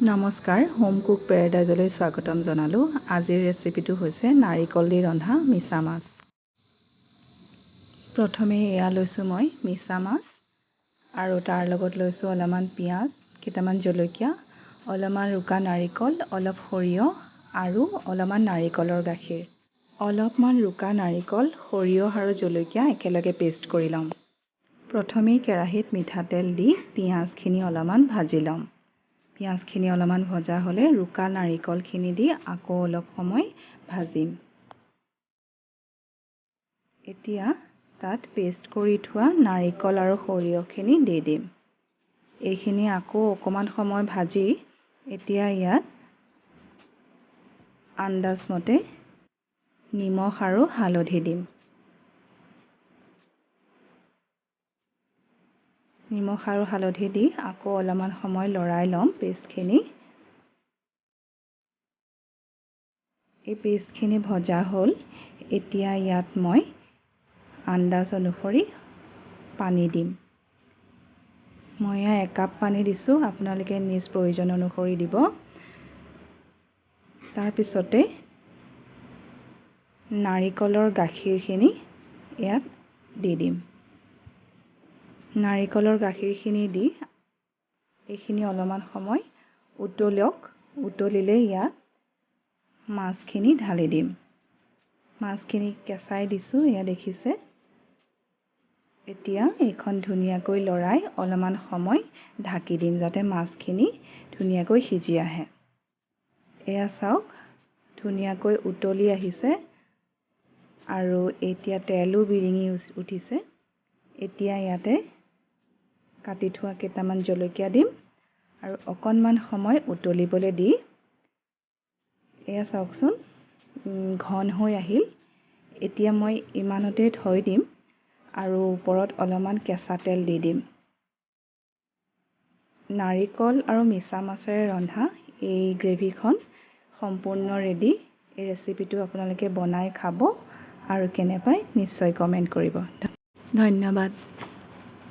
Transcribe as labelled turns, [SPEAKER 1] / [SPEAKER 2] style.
[SPEAKER 1] নমস্কাৰ, home cook পেৰাডাইজলৈ স্বাগতম জনালোঁ। আজিৰ ৰেচিপিটো হৈছে নাৰিকল দি ৰন্ধা মিছা মাছ। প্ৰথমে এয়া লৈছোঁ মই মিছা মাছ আৰু তাৰ লগত লৈছোঁ অলপমান পিঁয়াজ, কেইটামান জলকীয়া, অলপমান ৰুকা নাৰিকল, অলপ সৰিয়হ আৰু অলপমান নাৰিকলৰ গাখীৰ। অলপমান ৰুকা নাৰিকল, সৰিয়হ আৰু জলকীয়া একেলগে পেষ্ট কৰি ল'ম। প্ৰথমেই কেৰাহীত মিঠাতেল দি পিঁয়াজখিনি অলপমান ভাজি ল'ম। পিঁয়াজখিনি অলপমান ভজা হ'লে ৰুকা নাৰিকলখিনি দি আকৌ অলপ সময় ভাজিম। এতিয়া তাত পেষ্ট কৰি থোৱা নাৰিকল আৰু সৰিয়হখিনি দি দিম। এইখিনি আকৌ অকণমান সময় ভাজি এতিয়া ইয়াত আন্দাজমতে নিমখ আৰু হালধি দিম। নিমখ আৰু হালধি দি আকৌ অলপমান সময় লৰাই ল'ম পেষ্টখিনি। এই পেষ্টখিনি ভজা হ'ল। এতিয়া ইয়াত মই আন্দাজ অনুসৰি পানী দিম। মই ইয়াত একাপ পানী দিছোঁ, আপোনালোকে নিজ প্ৰয়োজন অনুসৰি দিব। তাৰপিছতে নাৰিকলৰ গাখীৰখিনি ইয়াত দি দিম। নাৰিকলৰ গাখীৰখিনি দি এইখিনি অলপমান সময় উতলক। উতলিলে ইয়াত মাছখিনি ঢালি দিম। মাছখিনি কেঁচাই দিছোঁ, এয়া দেখিছে। এতিয়া এইখন ধুনীয়াকৈ লৰাই অলপমান সময় ঢাকি দিম, যাতে মাছখিনি ধুনীয়াকৈ সিজি আহে। এয়া চাওক, ধুনীয়াকৈ উতলি আহিছে আৰু এতিয়া তেলো বিৰিঙি উঠিছে। এতিয়া ইয়াতে কাটি থোৱা কেইটামান জলকীয়া দিম আৰু অকণমান সময় উতলিবলৈ দি, এয়া চাওকচোন, ঘন হৈ আহিল। এতিয়া মই ইমানতে থৈ দিম আৰু ওপৰত অলপমান কেঁচা তেল দি দিম। নাৰিকল আৰু মিছা মাছেৰে ৰন্ধা এই গ্ৰেভিখন সম্পূৰ্ণ ৰেডি। এই ৰেচিপিটো আপোনালোকে বনাই খাব আৰু কেনে পায় নিশ্চয় কমেণ্ট কৰিব। ধন্যবাদ।